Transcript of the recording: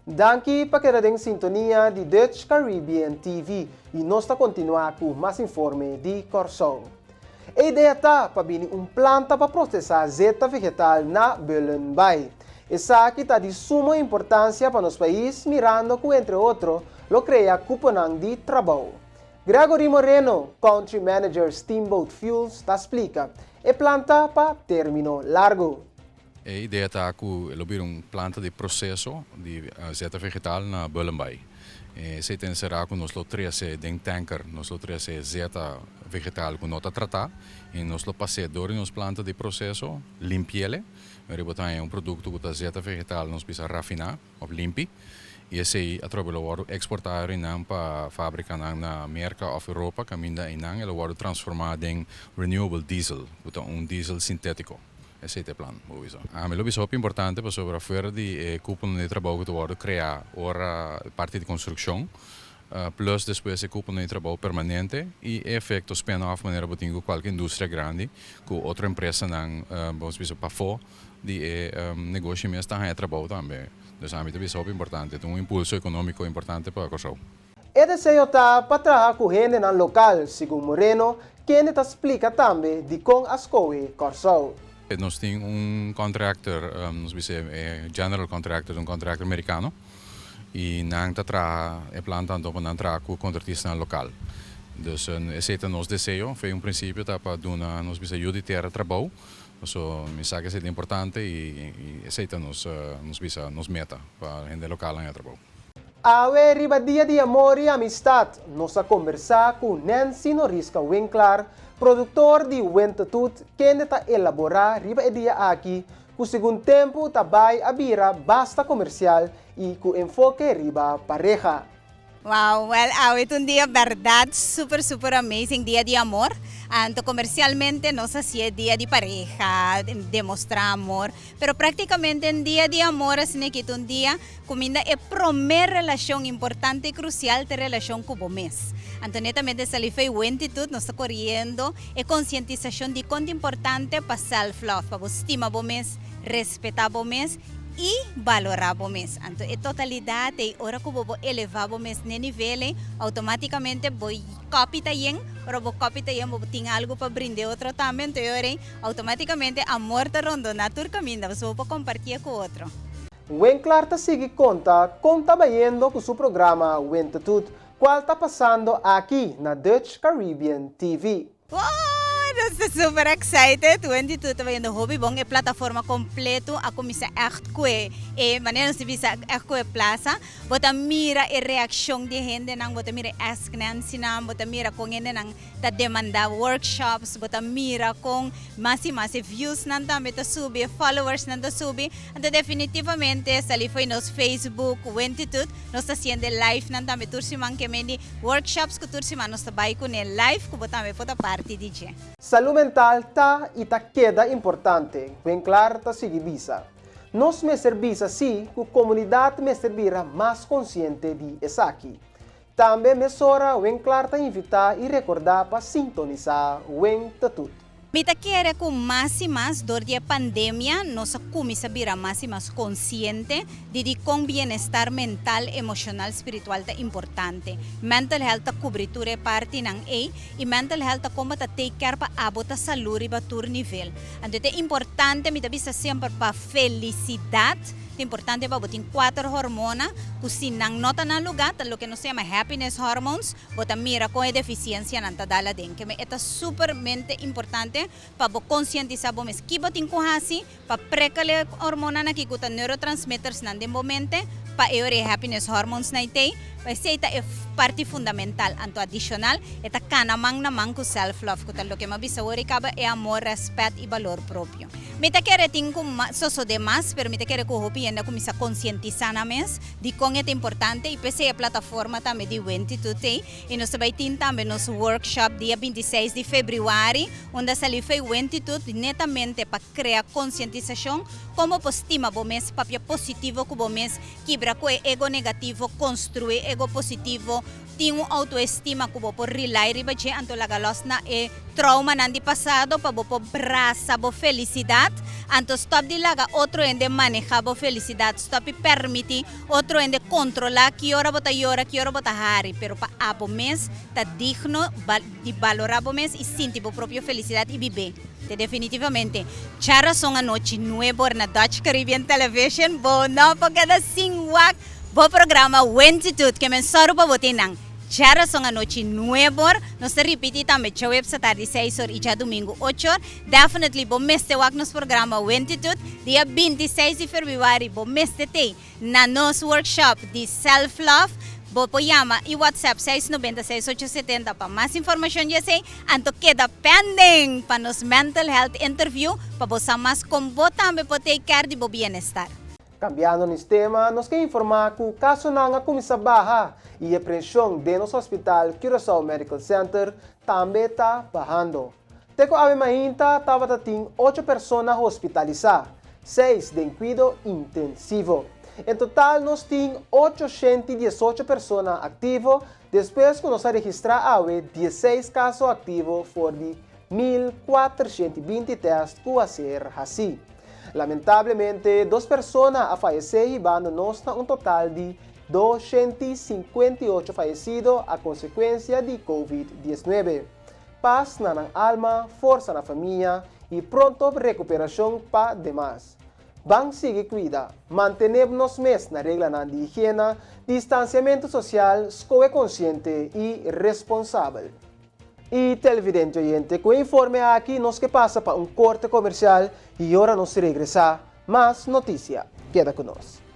Danki pa keda den sintonia di Dutch Caribbean TV i nos ta kontinuá ku mas informe di Kòrsou. E idea ta pa bini un planta pa prosesá zeta vegetal na Bullenbaai. Esaki ta di sumo importansia pa nos pais mirando ku entre otro lo krea kuponan di trabou. Gregory Moreno, Country Manager Steamboat Fuels ta splika, E planta pa término largu. E idea ta ku lo bira un planta di proseso di zeta vegetal na Bullenbaai. Esei ta enserá ku nos lo trese den tanker, nos lo trese zeta vegetal ku no ta tratá i nos lo pas'é dor di nos planta di proseso, limpi'el. Riba ta haña un produkto ku ta zeta vegetal nos bisa rafiná òf limpi i esei atrobe lo wòrdu eksportá rinan pa fábrikanan na Merka òf Europa kaminda einan e lo wòrdu transformá den renewable diesel ku ta un diesel sintétiko. Esei ta e plan, bo bisa. Ami lo bisa hopi importante pasobra fuera di e kuponan di trabou ku ta wòrdu kreá ora parti di konstrukshon, plus despues e kuponan di trabou permanente i e efekto spin-off manera bo tin ku kualke industria grandi ku otro empresanan, bo bisa pafó di e negoshi mes ta haña trabou tambe. Dus ami ta bisa hopi importante, ta un impulso ekonómiko importante pa Kòrsou. E deseo ta pa traha ku hendenan lokal, segun Moreno, kende ta splika tambe dikon a skohe Kòrsou. Nos tin un contractor, nos bisa e general contractor, un contractor merikano, i nan ta traha e planta anto pa nan traha ku kontratistanan lokal. Dus esei ta nos deseo, fe un prinsipio ta pa duna nos bisa yu di tera trabou, paso mi sa ku esei ta importante i esei ta nos nos bisa nos meta pa hende lokal haña trabou. Awe riba Dia di Amor i Amistat nos a kombersá ku Nancy Noriska Winklaar, produktor di Wintertut, kende ta elaborá riba e dia aki ku segun tempu ta bai a bira basta komersial i ku enfoke riba pareha. Wow, well awe ta un dia berdad super super amazing, dia di amor. Anto comercialmente nos hacié dia di pareha, demostra amor, pero practicamente un dia di amor asina aki ta un dia cuminda e prome relacion importante y crucial ta e relacion cu bo mes. Anto netamente sali fe wentitud nos ta coriendo e concientisacion di con ta importante pa self love, pa bo stima bo mes, respeta bo mes i balorá bo mes. Anto e totalidat ei, ora ku bo bo elevá bo mes n'e nivel ei, outomátikamente bo kòpi ta yen, ora bo kòpi ta yen bo tin algu pa brind'é otro tambe, anto e ora ei outomátikamente amor ta rondoná tur kaminda, pasobra bo por kompartié ku otro. Winklaar ta sigui konta kon ta bayendo ku su programa Wintertut, kual ta pasando aki na Dutch Caribbean TV. Wow! Nos ta super excited. Wendy tur ta bayendo hopi bon. E plataforma completo a cuminsa echt cue e manera nos ta bisa echt cue plaza. Bo ta mira e reaccion di e hendenan, bo ta mira e ask Nancy nan, bo ta mira con hendenan ta demanda workshops, bo ta mira con mas y mas e views nan tambe ta subi, e followers nan ta subi. Anto definitivamente sali fo'i nos Facebook Wentitude. Nos ta haciendo e live nan tambe tur siman ke mendi. Workshops ku tur siman nos ta bai kuné live ku bo tambe por ta parti di dje. Salú mental ta i ta keda importante, Winklaar ta sigui bisa. Nos mester bisa sí ku komunidat mester bira mas konsiente di esaki. Tambe mesora Winklaar ta invitá i rekordá pa sintonisá Win ta Tut. Mi ta kere ku mas i mas dor di e pandemia nos a kuminsá bira mas i mas konsiente di dikon bienestar mental, emoshonal, spiritual ta importante. Mental health ta kubri tur e partinan ei i mental health ta kon bo ta take care pa abo ta salú riba tur nivel. Anto e ta importante, mi ta bisa semper pa felisidat ta importante pa bo tin kuater hormona ku si nan no ta na lugá ta loke nos ta yama happiness hormones, Bo ta mira kon e defisiensianan ta dal aden. Keme e ta supermente importante pa bo konsientisá bo mes ki bo tin ku hasi pa prekal e hormonanan aki ku ta neurotransmittersnan den bo mente pa e ora e happiness hormones na itei. Esei ta e parti fundamental. Anto adishonal e ta kana man na man ku self love ku ta loke mi a bisa wor i kaba e amor, rèspèt i balor propio. Mi ta kere tin ku sosodé mas pero mi ta kere ku hopi hende a kuminsá konsientisá nan mes. Dikon e ta importante i p'esei e plataforma tambe di Wenti Tutei i nos ta bai tin tambe nos workshop dia 26 di febrüari unda sali fei Wenti Tut netamente pa krea konsientisashon kon bo por stima bo mes, papia positivo ku bo mes, kibra ku e ego negativo, konstruí ego positivo. Tin un autoestima ku bo por rely riba dje, anto laga los na e traumanan di pasado pa bo por brasa bo felisidat. Anto stòp di laga otro hende manehá bo felisidat, stòp di pèrmití otro hende kontrolá ki ora bo ta yora, ki ora bo ta hari, pero pa abo mes ta digno di balorá bo mes i sinti bo propio felisidat i bib'é. Te definitivamente djarason anochi nuebor na Dutch Caribbean Television bo no por keda sin wak bo programa Wentitude ke men sòru pa bo tin nan. Djarason anochi nuebor, nos ta ripiti tambe djaweps atardi seis or i djadumingu ocho or. Definitely bo mester wak nos programa Wentitude dia 26 di febrüari bo mester tei na nos workshop di Self Love. Bo por yama i WhatsApp 690 6870 pa mas informashon di esei. Anto keda pending pa nos mental health interview pa bo sa mas kon bo tambe por take care di bo bienestar. Kambiando nos tema, nos ke informá ku kasonan a kuminsá baha i e preshon den nos hospital Curaçao Medical Center tambe ta bahando. Te ku awe mainta tabata tin ocho persona hospitalisá, seis den kuido intensivo. En total nos tin 818 persona aktivo despues ku nos a registrá awe 16 kaso aktivo for di 1420 tèst ku a ser hasí. Lamentablemente, dos persona a fayesé hibando nos na un total di 258 fayesido a konsekuensia di COVID-19. Pas na nan alma, forsa na famia i pronto rekuperashon pa demas. Ban sigui kuida, mantené nos mes na reglanan di higiena, distansiamentu sosial, skohe konsiente i responsabel. I televidente oyente, ku e informe aki nos ke pasa pa un korte komersial i ora nos regresá, mas notisia. Keda ku nos.